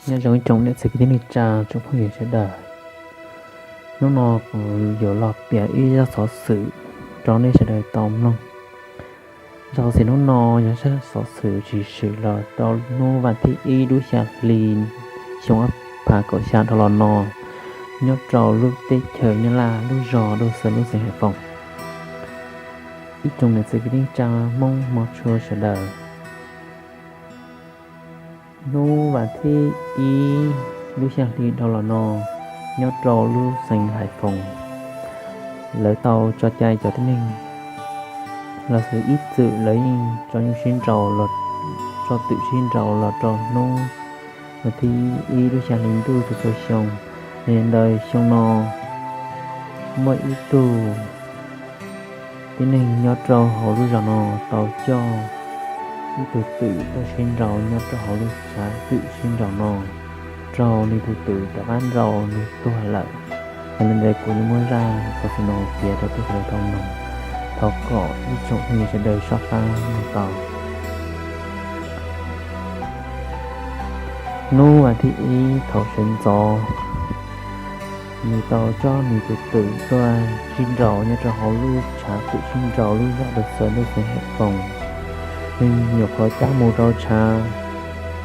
Nyob zoo ib tsoom niam txiv kwv tij neej tsa tsoom phooj ywg sawv daws. Hnub no kuv yuav los piav ib zaj xov xwm rau nej sawv daws tau mloog. Zaj xov xwm hnub no yog zaj xov xwm tshwm sim los rau hnub vas thib ib lub xya hli xyoo ob phav kaum xya dhau los no, nyob rau lub teb chaws Nyab Laj lub zos Doo Xwm lub xeev Haiv Foom. Ib tsoom niam txiv kwv tij neej tsa Hmoob hmov tshua sawv daws, hnub vas thib ib lub xya hli dhau los no, nyob rau lub xeev Haiv Foom, lawv tau tso cai cov tib neeg los xwb ib txwm lawv yeej tso nyuj sib nraus los, tso twm sib nraus los rau hnub vas thib ib lub xya hli ntuj txhua txhua xyoo. Yog li ntawd xyoo no muaj ib tug tib neeg nyob rau hauv lub zos no tau coj ib tug twm tuaj sib nraus nyob rau hauv lub tshav twm sib nraus no, raug nws tus twm rov qab nraus nws tuag lawm. Yog li ntawd kuv yuav muab zaj xov xwm no piav rau peb sawv daws tau mloog, thov kom ib tsoom phooj ywg sawv daws soj qab mloog tau. Hnub vas thib ib thaum sawv ntxov, nws tau coj nws tus twm tuaj sib nraus nyob rau hauv lub tshav twm sib nraus lub zos Doo Xwm lub xeev Haiv Foom. Nws nyuam qhuav cab mus rau tshav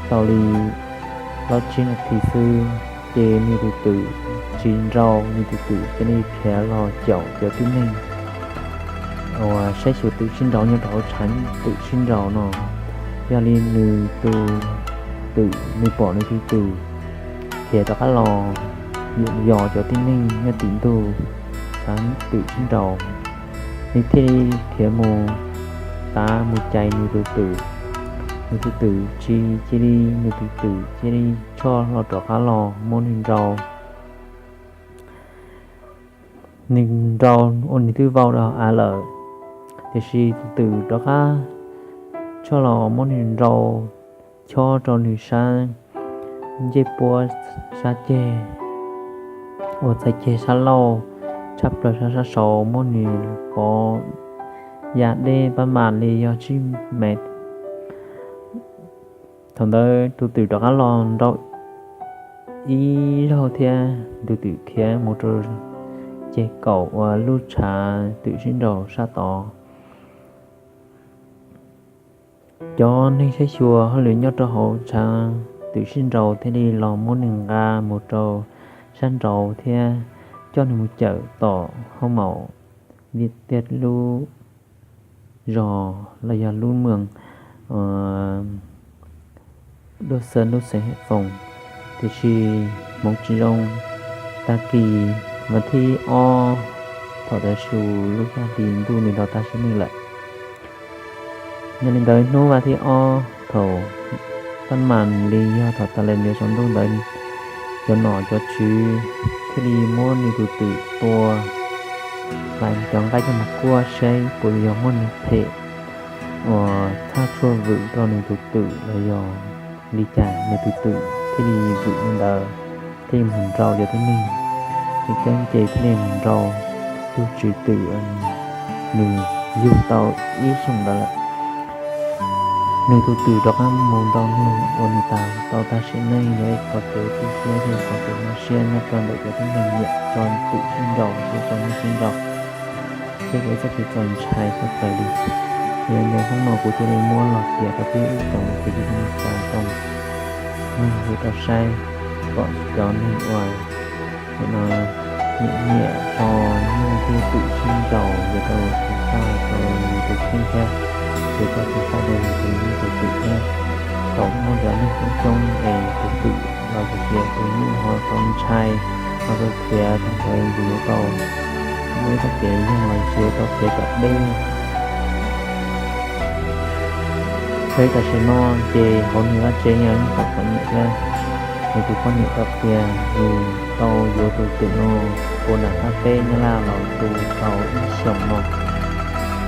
tau li plaub tsib nas this xwb, ces nws tus twm tsis nraus, nws tus twm cia li khiav los caum cov tib neeg uas saib xyuas twm sib nraus nyob rau hauv tshav twm sib nraus no. Yog li nws tus twm, nws pom nws tus twm khiav rov qab los yos cov tib neeg nyob tim ntug tshav twm sib nraus, nws thiaj li khiav mus tav mus cais nws tus twm. Nws tus twm tsis cia li, nws tus twm cia li choj hlo rov qab los muab nws nraus. Nws nraus ua nws twb vau rau av lawm, tiam sis tus twm rov qab choj los muab nws nraus, chob rau nws sab ncej puab sab ceg uas txhais ceg sab laug tshab plaws sab sab saud, muab nws pov ya deb pab mam li yog tsib mev. Thaum ntawd tus twm rov qab los nraus ib zaug thiab, tus twm khiav mus rau ceg kaum uas lub tshav twm sib nraus sab tod. Cov neeg saib xyuas hauj lwm nyob rau hauv tshav twm sib nraus thiaj li los muab nws nqa mus rau sab nraud thiab coj nws mus cawm tom hauj maum Viaj Tiaj lub zos los yog lub moos Dua Xav lub xeev Haiv Foom. Tiam sis hmoov tsis zoo, tag kis vas thib ob thaum tav su lub xya hli ntuj nws tau tag sim neej lawm. Yog li ntawd hnub vas thib ob thaum pab mam li yog thaum tas li nws saum ntuj ntawd, cov nom cov tswv thiaj li muab nws tus twm tua hlais cov nqaij coj mus kuaj saib puas yog muaj neeg phem uas txhaj tshuaj vwm rau nws tus twm los yog li cas nws tus twm thiaj li vwm li ntawd, thiaj li mus nrau cov tib neeg. Ces cov ces thiaj li mus nrau tus tswv twm, nws yug tau ib xyoos ntawd lawm. Nws tus twm rov qab mus nrau nws ua nws tas tau tag sim neej, yog ib qho kev tu siab thiab qhov kev nyuaj siab nyob rau ntawm cov tib neeg nyiam tso twm sib nraus thiab tso neeg sib nraus, thiab yog ib txoj kev txaus ntshai tshaj plaws li. Yog li ntawd hnub no kuv thiaj li muab los piav rau peb ib tsoom niam txiv kwv tij neej tsa tau mloog thiab tau saib, kom cov neeg uas nim no nyiam nyiam tso neeg thiab twm sib nraus yuav tau tu tag rau yus tus kheej thiab, yuav tau tu tag rau yus tus nyuj tus twm thiab. Thaum muaj cov neeg coob coob es tus twm los tus twm ho tau ntshai, ho tau khiav, thaum ntawd yus yuav tau muaj ib txoj kev yeej los sis yuav tau khiav kom deb. Txawm tam sim no ces hauv nws vaj tsev no yeej tau poj niam thiab, nws tus poj niam tau qhia nws tau yuav tus twm no ua nram qab teb Nyab Laj los tu tau ib xyoos no.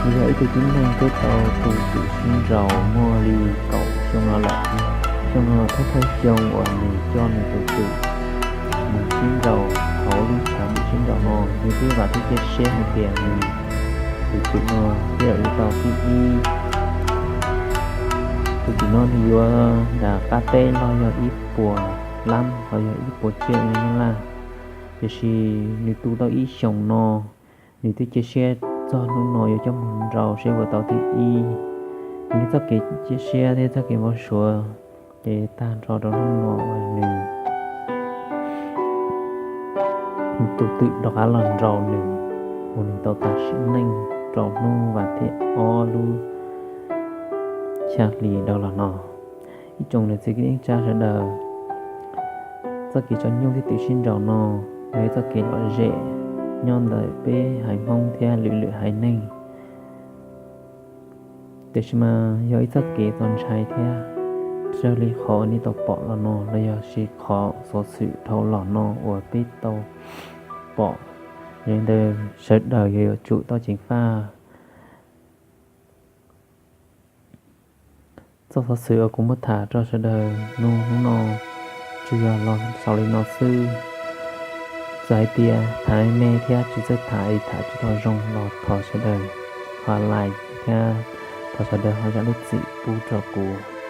Nws yog ib tug tib neeg twb tau tu twm sib nraus muaj li kaum xyoo no lawm. Xyoo no thawj thawj xyoo uas nws coj nws tus twm mus sib nraus hauv lub tshav twm sib nraus no, nws twb vam thiab cia siab hais tias nws tus twm no thiaj li tau thib ib. Tus twm no nws yuav nram qab teb los yog ib puas lab los yog ib puas tsiaj nyob Nyab Laj. Tiam sis nws tu tau ib xyoos no, nws twb cia siab txog hnub no yuav coj mus nrau seb ua tau tiag ib. Nws txoj kev cia siab thiab txoj kev npau suav ces tag nrho rau hnub no uas nws tus twm rov qab los nrau nws, uas nws tau tas sim neej rau hnub vas thib ob lub xya hli dhau los no. Ib tsoom niam txiv kwv tij neej tsa sawv daws, txoj kev tsaus nyuj thiab twm sib nraus no yog ib txoj kev lom zem nyob ntawm peb haiv Hmoob thiab lwm lwm haiv neeg. Tiam sis mas yog ib txoj kev txaus ntshai thiab, raws li qhov nej tau pom los no los yog sis qhov xov xwm dhau los no uas peb tau pom, yog li ntawd sawv daws yuav yuav tsum tau ceev faj. Txoj xov xwm uas kuv muab tham rau sawv daws nug hnub no tsuas yog los xaus li no xwb. Txawm hais tias tham me thiab tsis txawj tham es tham tsis tau zoo los thov sawv daws ho like thiab thov sawv daws ho zam lub txim pub rau kuv.